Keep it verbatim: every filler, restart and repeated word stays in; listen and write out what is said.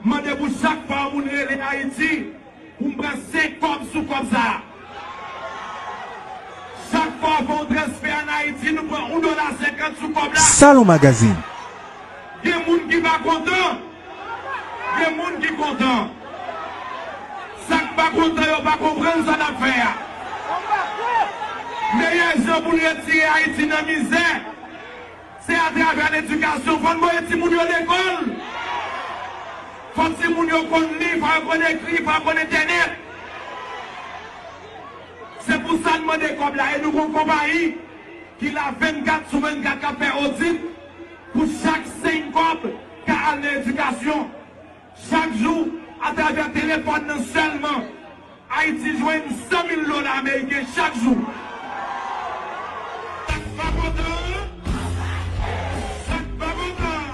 Mande pou chak fwa yon moun rele Ayiti, pou m pran senk kòb sou kòb sa a. Chak fwa w fè yon transfè ann Ayiti, nou pran yon dola senkant sou kòb la. Salon Magazine. Gen moun ki pa kontan. Gen moun ki kontan. Sa k pa kontan yo pa konprann sa n ap fè a. Meyè jan pou n retire Ayiti nan mizè, se atravè ledikasyon. Fò n voye timoun yo lekòl. Fò timoun yo konn li, fò yo konn ekri, fò yo konn entènèt. Se pou sa n mande kòb la. E nou gon konpayi ki la vennkat sou vennkat k ap fè odit pou chak senk kòb ka al nan edikasyon. Chak jou, atravè telefòn nan sèlman, Ayiti jwenn san mil dola ameriken chak jou. Sa k pa kontan, sa k pa kontan.